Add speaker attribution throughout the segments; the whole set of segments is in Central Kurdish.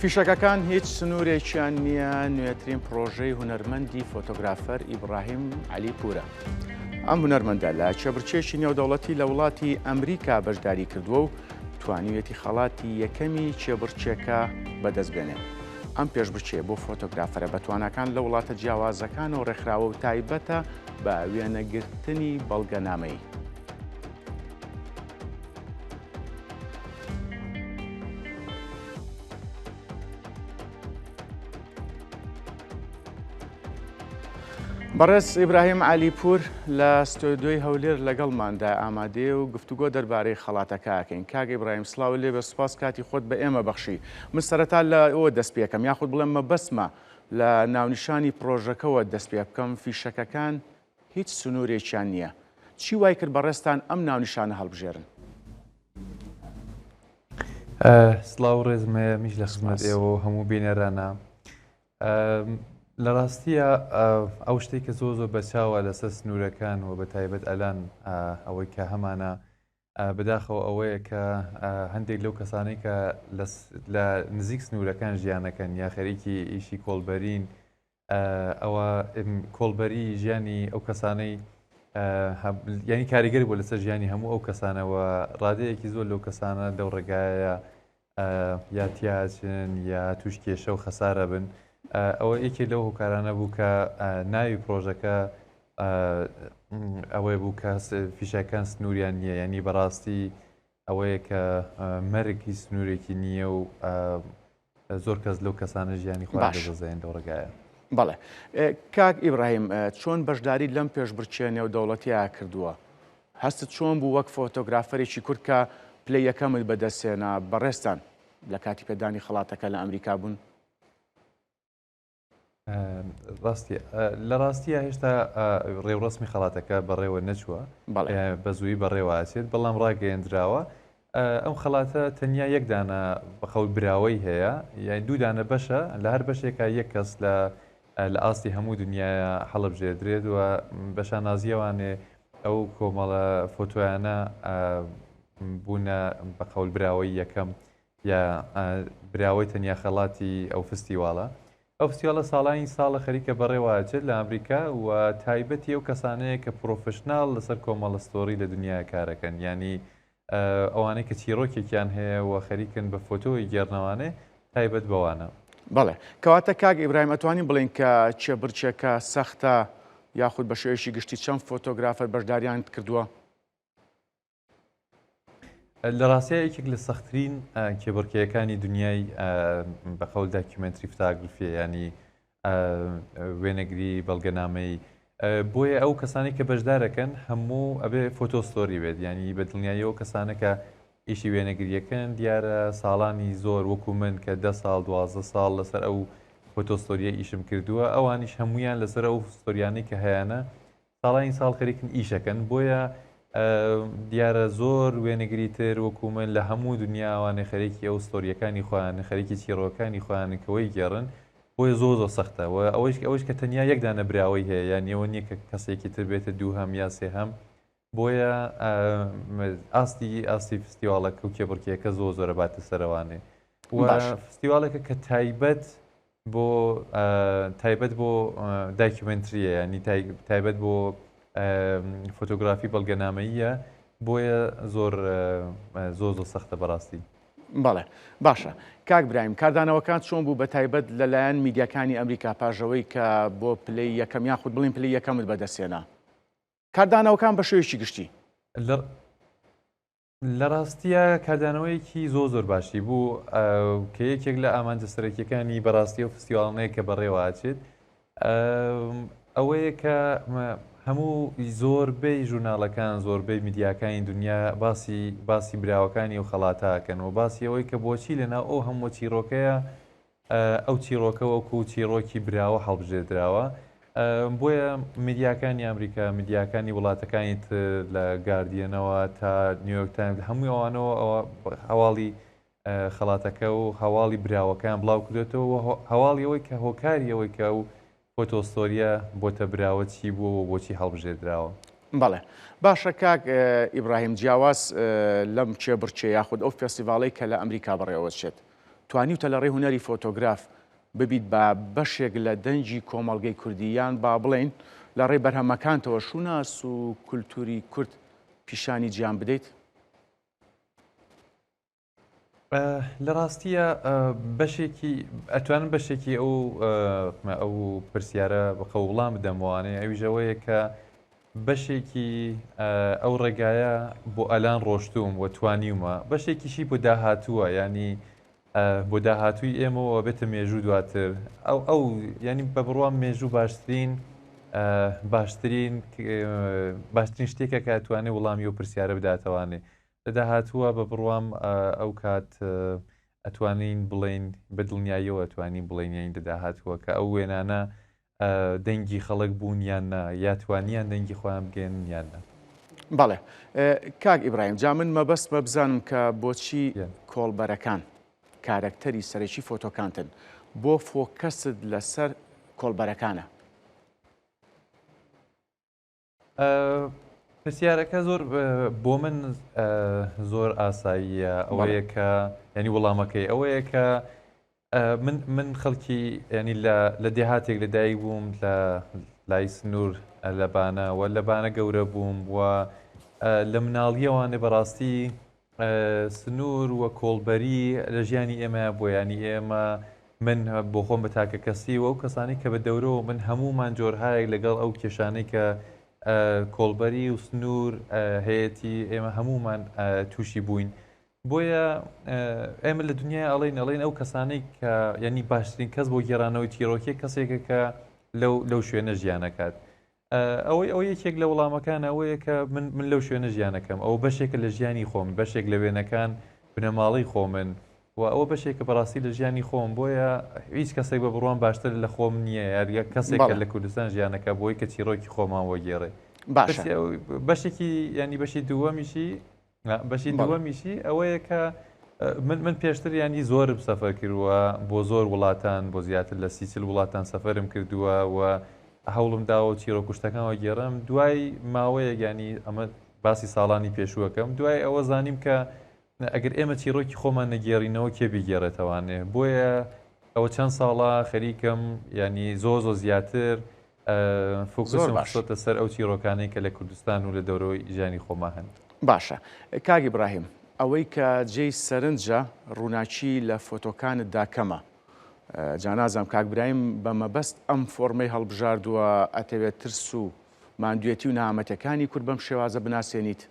Speaker 1: فیشەکەکان هیچ سنوورێکیان نییە نوێترین پڕۆژەی هونەرمەندی فۆتۆگرافەر ئیبڕاهیم عەلی پوورە. ئەم هونەرمەندە لە کێبڕکێکی نێودەوڵەتی لە وڵاتی ئەمریکا بەشداری کردووە و توانیویەتی خەڵاتی یەکەمی کێبڕکێکە بەدەست بێنێت. ئەم پێشبڕکێ بۆ فۆتۆگرافەرە بەتواناکان لە وڵاتە جیاوازەکانەوە ڕێکخراوە و تایبەتە بە وێنەگرتنی بەڵگەنامەیی. بەڕێز ئیبراهیم عەلیپوور لە ستۆدیۆی هەولێر لەگەڵماندا ئامادەیە و گفتوگۆ دەربارەی خەڵاتەکە ئەکەین. کاک ئیبراهیم سڵاوت لێبێ سوپاس کاتی خۆت بە ئێمە بەخشی. من سەرەتا لە ئەوە دەست پێکەم یاخود بڵێم مەبەستمە لە ناونیشانی پڕۆژەکەوە دەست پێ بکەم فیشەکەکان هیچ سنوورێکیان نییە. چی وای کرد بەڕێزتان ئەم ناونیشانە هەڵبژێرن؟
Speaker 2: سڵاو و ڕێزم هەیە میش لە خزمەت ئێوە و هەموو بینەرانە. لە ڕاستیە ئەو شتێک کە زۆر زۆر بەچاوە لەسەر سنوورەکان و بە تایبەت ئەلان ئەوەی کە هەمانە بەداخەوە ئەوەیە کە هەندێک لەو کەسانەی کە لە نزیک سنوورەکان ژیانەکەن یا خەریکی ئیشی کۆڵبەرین ئەوە کۆڵبەری ژیانی ئەو کەسانەی ینی کاریگەر بوو لەسەر ژیانی هەموو ئەو کەسانەوە ڕادەیەکی زۆر لەو کەسانە لەو ڕێگایە یا تیاچن یا توش کێشە و خەسارە بن ئەوە یەکێک لەو هۆکارانە بوو کە ناوی پرۆژەکە ئەوەی بوو کە فیشەکان سنووریان نییە ینی بەڕاستی ئەوەیە کە مەرگ هیچ سنوورێکی نییە و زۆر کەس لەو کەسانە ژیانی خۆیان دەدەزێن لەو ڕێگایە.
Speaker 1: بەڵێ کاک ئیبراهیم چۆن بەشداری لەم پێشبڕکێ نێودەوڵەتیە کردووە؟ هەستت چۆن بوو وەک فۆتۆگرافەرێکی کورد کە پلەی یەکەمت بەدەستهێنا، بەڕێزتان لە کاتی پێدانی خەڵاتەکە لە ئەمریکا بوون؟
Speaker 2: ڕاستی لە ڕاستیە هێشتا ڕێوڕسمی خەڵاتەکە بەڕێوە نەچووە بە زووی بەڕێوە ئەچێت بەڵام ڕاگەیەندراوە ئەم خەڵاتە تەنیا یەک دانە بەقەول براوەی هەیە یان دوو دانە بەشە لە هەر بەشێکە یەک کەس لە لە ئاستی هەموو دنیاە هەڵبژێردرێت و بە شانازیەوانێ ئەو کۆمەڵە فۆتۆیانە بوونە بە قەول براوەی یەکەم یا براوەی تەنیا خەڵاتی ئەو فستیواڵە. ئەو فستیواڵە ساڵانی ساڵە خەریکە بەڕێوە ئەچێت لە ئەمریکا و تایبەتی ئەو کەسانەیە کە professional لەسەر کۆمەڵە story لە دنیایا کارەکەن یانی ئەوانەی کە چیڕۆکێکیان هەیە و خەریکن بە فۆتۆی گێڕنەوانێ تایبەت بەوانە.
Speaker 1: بەڵێ. کەواتە کاک ئیبراهیم ئەتوانین بڵێین کە کێبڕکێکە سەختە یاخود بە شێوەیەکی گشتی چەند فۆتۆگرافەر بەشداریان کردووە؟
Speaker 2: لە ڕاستیا یەکێک لە سەخترین کێبڕکێیەکانی دنیای بە قەول documentary photography ینی وێنەگری بەڵگەنامەی بۆیە ئەو کەسانی کە بەشدارەکەن هەموو ئەبێ photo story بێت ینی بە دڵنیاییەوە کەسانەکە ئیشی وێنەگریەکەن دیارە ساڵانی زۆر وەکو من کە ده ساڵ دوازدە ساڵ لەسەر ئەو photo story ە ئیشم کردووە ئەوانیش هەمویان لەسەر ئەو story انەی کە هەیەە ساڵانی ساڵ خەریکن ئیشەکەن بۆیە دیارە زۆر وێنەگری تر وەکو من لە هەموو دنیا ئەوانەی خەریکی ئەو story یەکانی خۆیان خەریکی چیڕۆکانی خۆیان کەوەی گێڕن بۆیە زۆر زۆر سەختە و ئەوەیش ئەوەیش کە تەنیا یەک دانە براوەی هەیە یان ئەوە نییە کە کەسێکی تر بێتە دووهەم یا سێهەم بۆیە ئاستی ئاستی فستیواڵەکە و کێبڕکێکە زۆر زۆرە باتە سەرەوانێ و فستیواڵێکە کە تایبەت بۆ تایبەت بۆ documentary یە ینی تایبەت بۆ فۆتۆگرافی بەڵگەنامەییە بۆیە زۆر زۆر زۆر سەختە بەڕاستی.
Speaker 1: بەڵێ باشە کاک برایم کاردانەوەکان چۆن بوو بە تایبەت لەلایەن میدیاکانی ئەمریکا پاژەوەی کە بۆ پلەی یەکەم یاخود بڵین پلەی یەکەمت بەدەستێنا کاردانەوەکان بە شێوەیەکی گشتی؟
Speaker 2: لە ڕاستیا کاردانەوەیەکی زۆر زۆر باشی بوو کە یەکێک لە ئامانجە سەرەکیەکانی بەڕاستی ئەو فستیواڵانەیە کە بەڕێوە ئاچێت ئەوەیە کە هەموو زۆربەی ژورناڵەکان زۆربەی میدیاکانی دنیا باسی باسی براوەکانی و خەڵاتاکەن و باسی ئەوەی کە بۆچی لەناو ئەو هەموو چیرۆکەیە ئەو چیڕۆکە وەکو چیڕۆکی براوە هەڵبژێردراوە، بۆیە میدیاکانی ئەمریکا، میدیاکانی وڵاتەکانی تر لە گاردیەنەوە تا نیویۆرک تایمز هەمووی ئەوانەوە ئەوە هەواڵی خەڵاتەکە و هەواڵی براوەکەیان بڵاو کردێتەوە و هەواڵی ئەوەی کە هۆکاری ئەوەی کە ئەو photo story ە بۆتە براوە چی بووە و بۆچی هەڵبژێردراوە.
Speaker 1: بەڵێ باشە کاک ئیبراهیم جیاواز لەم کێبڕکێ یاخود ئەو فێستیڤاڵەی کە لە ئەمریکا بەڕێوەچێت. توانیوتە لە ڕێی هونەری فۆتۆگراف ببیت بە بەشێک لە دەنگی کۆمەڵگەی کوردی یان با بڵێین لە ڕێی بەرهەمەکانتەوە شوناس و کولتوری کورد پیشانی جیهان بدەیت؟
Speaker 2: لە ڕاستیە بەشێکی ئەتوانم بەشێکی ئەو ئەو پرسیارە بەقە وڵام بدەمەوانێ ئەویش ئەوەیە کە بەشێکی ئەو ڕێگایە بۆ ئەلان ڕۆشتوم و توانیومە بەشێکیشی بۆ داهاتووە ینی بۆ داهاتووی ئێمەوە بێتە مێژوو دواتر ئەو ئەو ینی بە بڕوام مێژوو باشترین باشترین باشترین شتێکە کە توانێت وڵامی و پرسیارە بداتەوانێ لە داهاتووە بە بڕوام ئەو کات ئەتوانین بڵێین بە دڵنیاییەوە ئەتوانین بڵێین یانی لە داهاتووە کە ئەو وێنانە دەنگی خەڵک بوون یان نا یا توانیان دەنگی خۆیان بگەێنن یان نا.
Speaker 1: بەڵێ کاک ئیبراهیم جا من مەبەستمە بزانم کە بۆچی کۆڵبەرەکان کارەکتەری سەرەکی فۆتۆکانتن بۆ focus ت لەسەر کۆڵبەرەکانە؟
Speaker 2: پرسیارەکە زۆر بۆ من زۆر ئاساییە ئەوەیە کە ینی وەڵامەکەی ئەوەیە کە من من خەڵکی ینی لە دێهاتێک لە دایک بووم لە لای سنوور لە بانە و لە بانە گەورە بووم و لە مناڵیەوانێ بەڕاستی سنوور و کۆڵبەری لە ژیانی ئێمەیا بووە یانی ئێمە من بۆ خۆم بە تاکە کەسی و ئەو کەسانی کە بە دەورەوە من هەمومان جۆرهایەک لەگەڵ ئەو کێشانەی کە کۆڵبەری و سنوور هەیەتی ئێمە هەمومان تووشی بووین بۆیە ئێمە لە دنیای ئەڵین ئەڵێن ئەو کەسانەی کە ینی باشترین کەس بۆ گێرانەوەی چیرۆکێک کەسێکە کە لەو لەو شوێنە ژیانەکات ئەوەی ئەو یەکێک لە وەڵامەکان ئەوەیە کە من من لەو شوێنە ژیانەکەم ئەوە بەشێکە لە ژیانی خۆم بەشێک لە وێنەکان بنەماڵەی خۆمن و ئەوە بەشێکە بەڕاستی لە ژیانی خۆم بۆیە هیچ کەسێک بە بڕوام باشتر لە خۆم نییە یاریە کەسێک کە لە کوردستان ژیانەکە بۆی کە چیرۆکی خۆمان وەگێڕێ
Speaker 1: باشە
Speaker 2: بەشێکی ینی بەشی دووەمیشی بەشی دووەمیشی ئەوەیە کە من من پێشتر ینی زۆرم سەفەر کردووە بۆ زۆر وڵاتان بۆ زیاتر لە سیچل وڵاتان سەفرم کردووە و هەوڵم داوە چیرۆک کوشتەکان وەگێڕم دوای ماوەیەک ینی ئەمە باسی ساڵانی پێشووەکەم دوای ئەوە زانیم کە ئەگەر ئێمە چیرۆکی خۆمان نەگێڕینەوە کێ بیگێڕێتەوانێ بۆیە ئەوە چەند ساڵە خەریکم ینی زۆ زۆ زیاتر فۆکوسم خستۆتە سەر ئەو چیرۆکانەی کە لە کوردستان و لە دەورەوەی ژیانی خۆما هەن.
Speaker 1: باشە کاک ئیبراهیم ئەوەی کە جێی سەرنجە ڕووناکی لە فۆتۆکانتدا کەمە جا نازانم کاک برایم بە مەبەست ئەم فۆرمەی هەڵبژاردووە ئەتەوێت ترس و ماندوێتی و نەهامەتیەکانی کورد بەم شێوازە بناسێنیت؟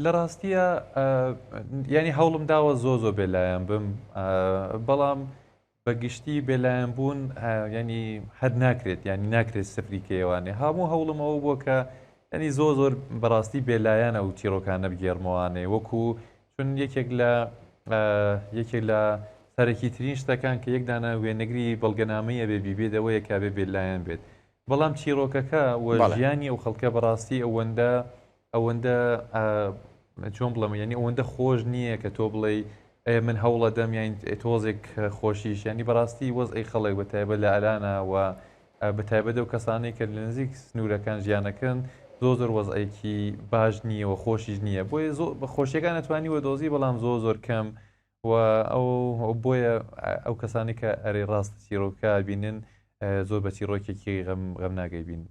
Speaker 2: لە ڕاستیە ینی هەوڵم داوە زۆ زۆ بێلایەن بم بەڵام بە گشتی بێلایەن بوون ینی هەر ناکرێت ینی ناکرێت سفری کەیوانێ هەموو هەوڵم ئەوە بووە کە ینی زۆ زۆر بەڕاستی بێلایەنە و چیرۆکانە بگێڕمەوانێ وەکو چون یەکێک لە یەکێک لە سەرەکی ترین شتەکان کە یەکدانە وێنەگری بەڵگەنامەیە بێ بیبێت ئەوەیە کە بێ بێلایەن بێت بەڵام چیڕۆکەکە و ژیانی ئەو خەڵکە بەڕاستی ئەوەندە ئەوەندە چۆن بڵێم یعنی ئەوەندە خۆش نییە کە تۆ بڵێ من هەوڵە دەم یان تۆزێک خۆشیش ینی بەڕاستی وەزعی خەڵک بە تایبەت لە ئەلانا و بە تایبەت ئەو کەسانەی کە لە نزیک سنوورەکان ژیانەکەن زۆر زۆر وەزعێکی باش نییە و خۆشیش نییە بۆیە زۆر بە خۆشیەکان ئەتوانی وە دۆزی بەڵام زۆر زۆر کەم و ئەو بۆیە ئەو کەسانی کە ئەرێ ڕاستە چیرۆکە بینن زۆر بە چیرۆکێکی غەم غەمناگەی بین.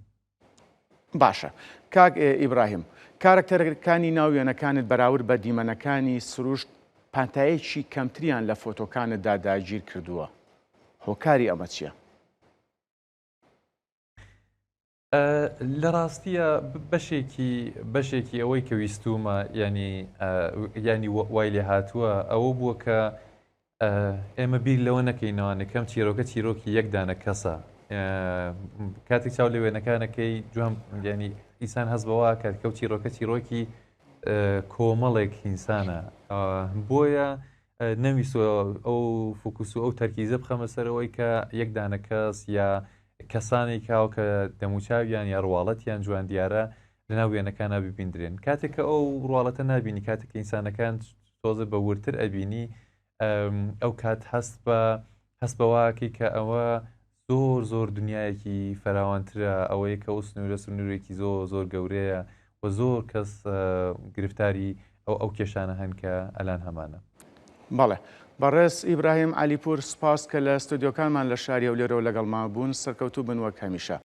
Speaker 1: باشە کاک ئیبراهیم کارەکتەرەکانی ناو وێنەکانت بەراورد بە دیمەنەکانی سروشت پانتایەکی کەمتریان لە فۆتۆکانتدا داگیر کردووە هۆکاری ئەمە چییە؟
Speaker 2: لە ڕاستیە بەشێکی بەشێکی ئەوەی کە ویستومە ینی ینی وای لێ هاتووە ئەوە بووە کە ئێمە بیر لەوە نەکەینەوانێ کەم چیرۆکە چیرۆکی یەک دانە کەسە کاتێک چاو لە وێنەکانەکەی جوان ینی ئیسان هەست بەوە کات کەو چیرۆکە چیرۆکی کۆمەڵێک ئینسانە بۆیە نەویستوە ئەو focus و ئەو تەرکیزە بخەمە سەر ئەوەی کە یەک دانە کەس یا کەسانێک هاو کە دەموچاویان یا ڕواڵەتیان جوان دیارە لەناو وێنەکانە ببیندرێن کاتێک کە ئەو ڕواڵەتە نابینی کاتێک کە ئینسانەکان تۆزە بە وردتر ئەبینی ئەو کات هەست بە هەست بەواکەی کە ئەوە زۆر زۆر دنیایەکی فراوانترە ئەوەیە کە ئەو سنوورە سنوورێکی زۆر زۆر گەورەیە و زۆر کەس گرفتاری ئەو ئەو کێشانە هەن کە ئەلان هەمانە.
Speaker 1: بەڵێ. بەڕێز ئیبراهیم عەلیپوور سوپاس کە لە ستۆدیۆکانمان لە شاری هەولێرەوە لەگەڵمان بوون، سەرکەوتوو بن وەک هەمیشە.